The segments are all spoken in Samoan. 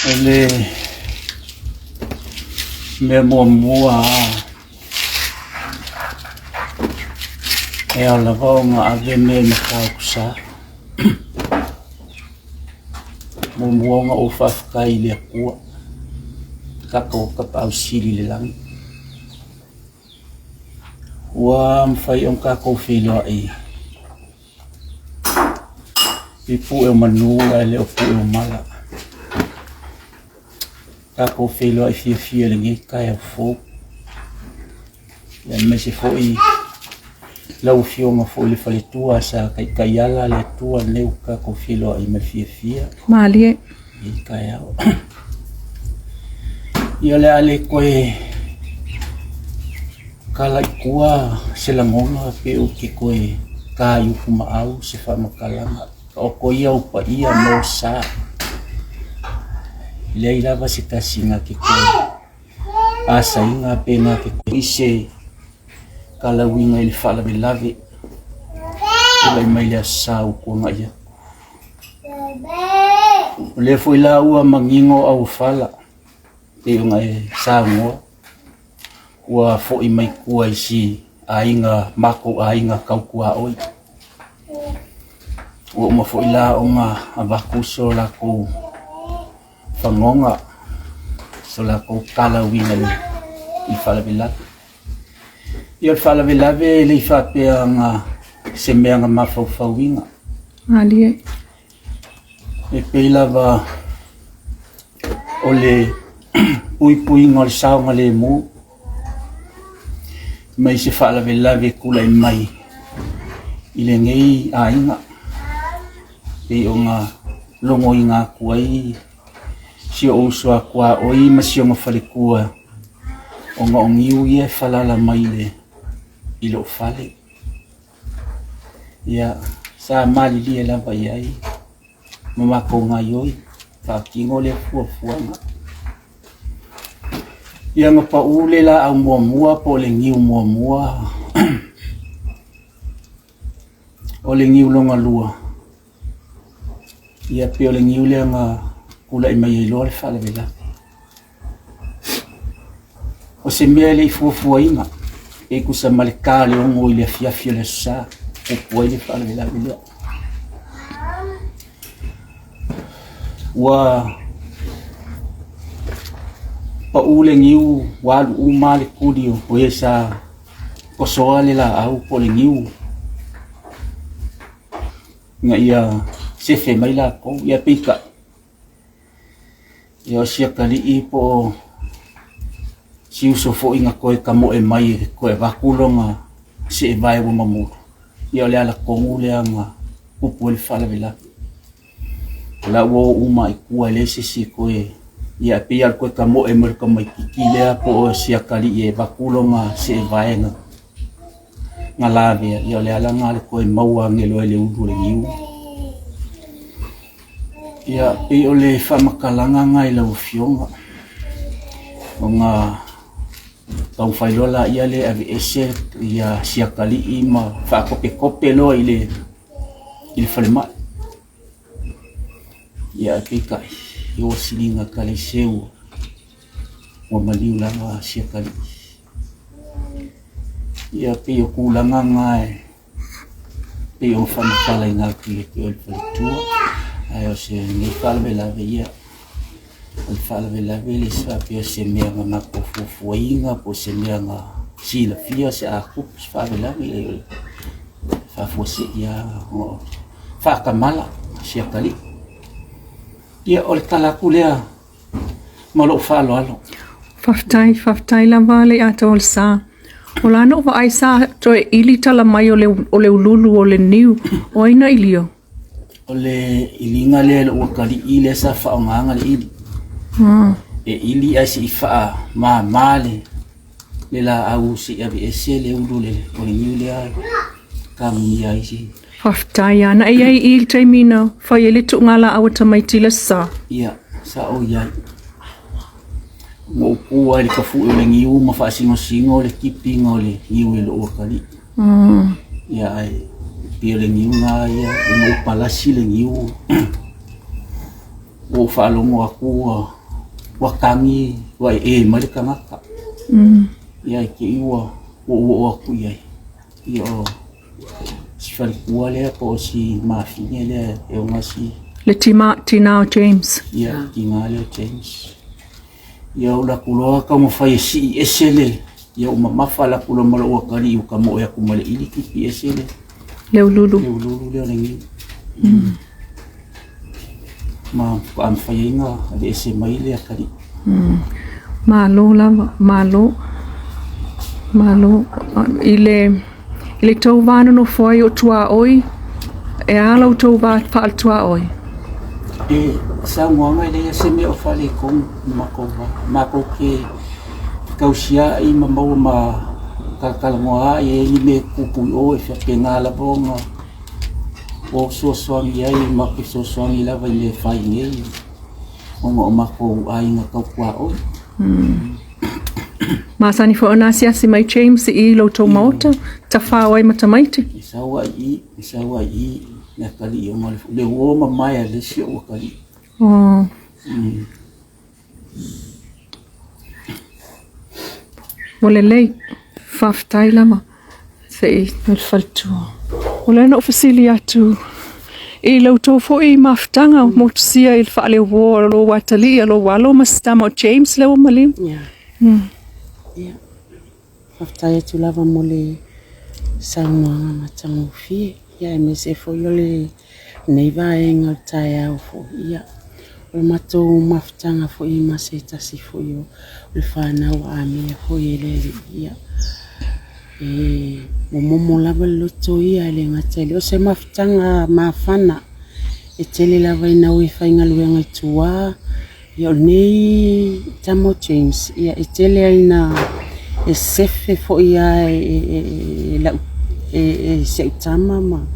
O le mea muamua e ao lava ona ave mea i Matautusa. Muamua ona ou faafetai i le Atua, tatou Tapaau Sili i le Lagi, ua mafai ona tatou feiloai i pue o manu ae le o pue o mala. Tatou feiloai fiafia i lenei taeao fou, aemaise foi lau Afioga foi i le faletua sa taitaiala le Atua i lenei ua tatou feiloai ma le fiafia. Malie. I lenei taeao. Ia o le a le toe tala i tua se lagona pe ou te toe ta i utumaau se faamatalaga. Taoto ia ou paia ma ou sa. E leai lava se tasi na te toe asaina pe na te toe se talauina i le faalavelave tulai mai le aso Sa ua tuanai atu. O lea foi la ua manino auofala pei ona e saunoa ua foi mai tua i si aiga, matou aiga tautuaoi. Ua uma foi la ona avatu so latou fanoga, so latou talauina i le faalavelave. Ia o le faalavelave e le i faapea na se mea na mafaufauina. Malie. E pei lava o le puipuiga o le saogalemu mai se faalavelave e tulai mai i lenei aiga, pei ona logoina atu ai si ou uso a tuaoi ma si ona faletua ona o niu ia e falala mai i lou fale. Ia, sa malilie lava i ai ma matou gaoioi faatino lea fuafuaga. Ia na pau le laau muamua po o le niu muamua, o le niu lona lua, ia pei o le niu lea na tulai mai ai loa le faalavelave. O se mea e le i fuafuaina, e tusa ma le ta o le 6 i le afiafi o le Aso Sa, tupu ai le faalavelave lea. Ua pau le niu, ua alu uma le tuli o e sa osoa le laau po o le niu ina ia sefe mai latou. Ia peitai, Ia o si atalii po o si uso foi na toe tamoe mai e toe avatu lona seevae ua mamulu, ia o le ala tonu lea na tupu ai le faalavelave. O la ua o uma i tua e leai se isi e toe, ia e pei lava o le toe tamoe mai o le tamaitiiti lea po o si atalii e avatu lona seevae na lavea, ia o le ala lena o le toe maua ane loa e le ulu o le niu. Ia, pei o le faamatalaga lena i lau Afioga, ona taumafai loa laia lea e aveese si atalii ma faatopetope loa i le falemai. Ia ae peitai, ua siliga talaiseu ua maliu lava si atalii. Ia pei o tulaga na e pei ona faamatalaina atu ia te oe le faletua, ae o se nei faalavelave, ia, o le faalavelave e le faapea o se mea na matou fuafuaina po o se mea na silafia se a tupu se faalavelave, leai o le faafuasei lava ona faatamala si atalii. Ia, o le tala atu lea ma lou faaaloalo. Faafetai, faafetai lava le atoa o le sa. O la na ou vaai sa toe ili tala mai o le, o le ululu o le niu. O ai na ilia? O le iliga lea i lou atalii lea sa faaaogaina le ili. E ili ae se i faamama le laau se i aveese le ulu o le niu lea tanunia ai se Faafetai lava. Na e i ai i le taimi na fai ai le tuuga laau a tamaiti i le aso Sa? Ia, sa ou i ai. Ua ou tu lava i le tafue o le niu ma faasinosino le tipiga o le niu i lou atalii. Ia, ae pei o le niu lena ia, ua ou palasi le niu, ua ou faalogo atu ua Ua tagi, ua ee mai le tagata. Ia i te i ua oo atu i ai. Ia o si faletua lea po o si mafine lea e ona si... Le tima, tina o James. Ia, tina lea o James. Ia o latou loa taumafai e sii ese le... Ia ua mamafa latou loa ma lou atalii ua tamoe atu ma le ili tipi ese le... Le ululu. Le ululu lea o le niu. Ma faatoa mafai ai ona aveese mai le atalii. Malo lava, malo, malo. I le, i le tou va nonofo ai o tuaoi, e a la outou va faaletuaoi? E saunoaga e leai se mea o faaletonu i le matou va. Matou te fetausiai ma maua ma talatalanoa ai e i ai ni mea e tupu i o e faapena lava ona o fesoasoani ai ma te fesoasoani lava i mea e fai nei ona o matou aiga tau tuaoi. Masani foi ona asiasi mai James i lo outou maota, tafao ai ma tamaiti. E sau ai i, e sau ai i le atalii ona le uo mamae a le isi ou atalii. Oh. Ua lelei, faafetai lava se i le faletua. O lea na ou fesili atu i la outou foi mafutaga motusia i le faaleuo o lou atalii, o lou alo ma si tama o James lea ua maliu. Ia, faafetai atu lava mo le saunoaga matagofie, ia aemaise foi o lenei vaega o le taeao foi. Ia, o le matou mafutaga foi ma se tasi foi o le fanau amia foi e le Alii, ia, e momomo lava le loto ia, e le gata i lea, o se mafutaga mafana, e tele lava ina o e faigaluega i tua. Ia o lenei tama o James, ia e tele lava ina e sefe foi lava e lau e si au tama ma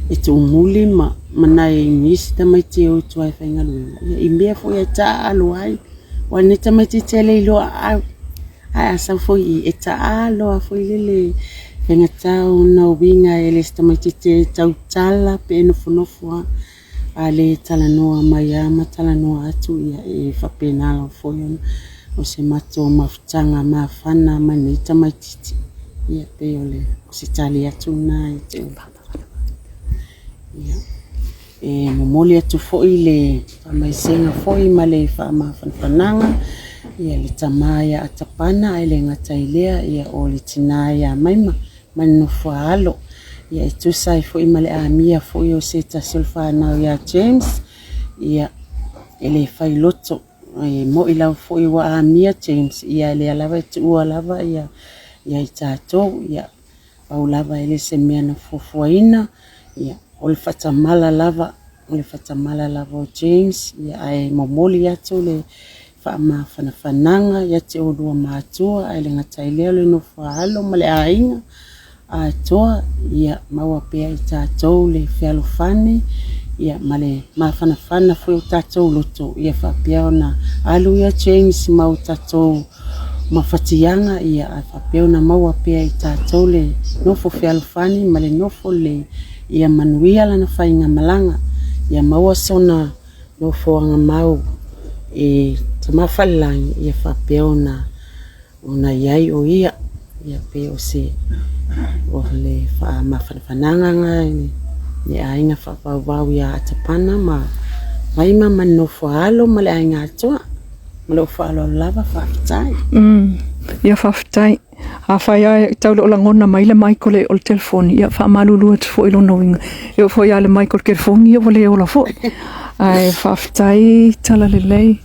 e tuumuli ma nai nisi tamaiti e o i tua e faigaluega, ia i mea foi e taaalo ai. Aua o lenei tamaitiiti e le iloa aau, ae a sau foi i i, e taalo lava foi lele, e faigata ona uiga e le o se tamaitiiti e tautala pe nofonofo lava. A le talanoa mai lava ma talanoa atu, ia e faapena lava foi ona o se matou mafutaga mafana ma lenei tamaitiiti. Ia pei o se tali atu lena ia te oe. Ia, e momoli atu foi le faamaisega foi ma le faamafanafanaga i le tama ia Atapana, ae le gata i lea, ia o le tina ia Maima ma le nofo a alo, ia e tusa ai foi ma le amia foi o se tasi o le fanau ia James, ia e le fai loto, e moi lava foi ua amia James, ia lea lava e tuua lava ia i tatou, ia pau lava e le o se mea na fuafuaina, ia o le faatamala lava, o le faatamala lava o James, ia ae momoli atu le faamafanafanaga ia te oulua matua, ae le gata i lea o le nofo a alo ma le aiga atoa, ia maua pea e tatou le fealofani ia ma le mafanafana foi o tatou loto, ia faapea ona alu ia James ma o tatou mafatiaga, ia ae faapea ona maua pea e tatou le nofo fealofani ma le nofo lelei, ia manuia lana faigamalaga, ia maua sona nofoaga mau i Tama Falelagi, ia faapea ona ona i ai o ia. Ia pei o se o le faamafanafanaga lena i le aiga faavauvau ia Atapana ma Vaima ma le nofo a alo ma le aiga atoa. Ma lou faaaloalo lava, faafetai. Ia faafetai. Afai lava e tau le o lagona mai le mic o le, o le telefoni, ia faamalulu atu foi i lona uiga. E oo foi lava i le mic o le telefoni, ia ua le ola foi. Ae faafetai tala lelei.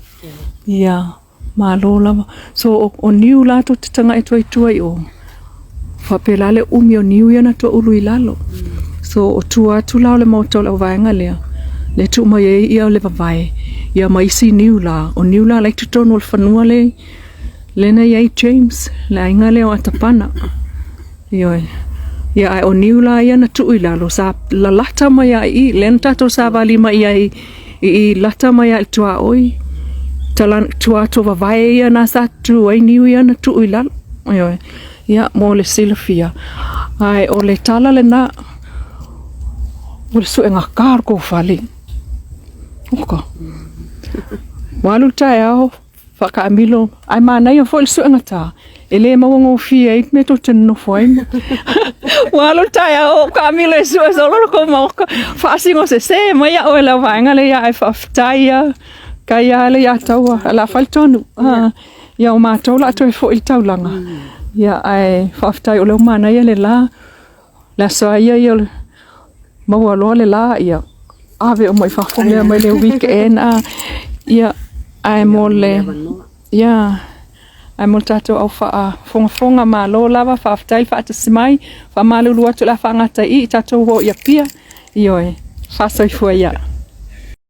Ia, malo lava. So, o, o niu la tou te tagai atu ai i tua i o, faapela le umi o niu ia na toaulu i lalo. So, o tua atu la o le maota o le auvaega lea, lea e tuu mai ai ia le vavae, ia ma isi niu la, o niu la la i totonu o le fanua le, Lea na i ai James, le aiga lea o Atapana. Ioe. Ia, ae o niu la ia na tuu i lalo, sa lalata mai lava i i, lea na tatou savali mai i ai i i, lata mai lava i le tuaoi, tala, tua atu o vavae ia na sa tu ai niu ia na tuu i lalo. Ioe. Ia, mo le silafia. Ae o le tala lena, o le suega ka o le kou fale. Oka. Ua alu le taeao. Faakaamilo, ae manaia foi le suega ta, e le mauagofie ai le mea tou te nonofo ai. Ua alu le taeao o ou kaamilo e sue solo le kou maoka, faasino sese mai au e le au vaega lea ae faafetai lava, tai lava lea ia taua, o le a fai le tonu. Ia o matou o le a toe foi i le taulaga, ia ae faafetai o lea ua manaia le la, le Aso Lava ia o le maua loa le la, ia ave uma i fafo mea mai le weekend a. Ia, ae mo le, ia, ae mo le tatou au faafogafoga, malo lava, faafetai le faatasi mai, faamalulu atu o le a faagata i i, tatou o i Apia, ioe, faasoifua ia.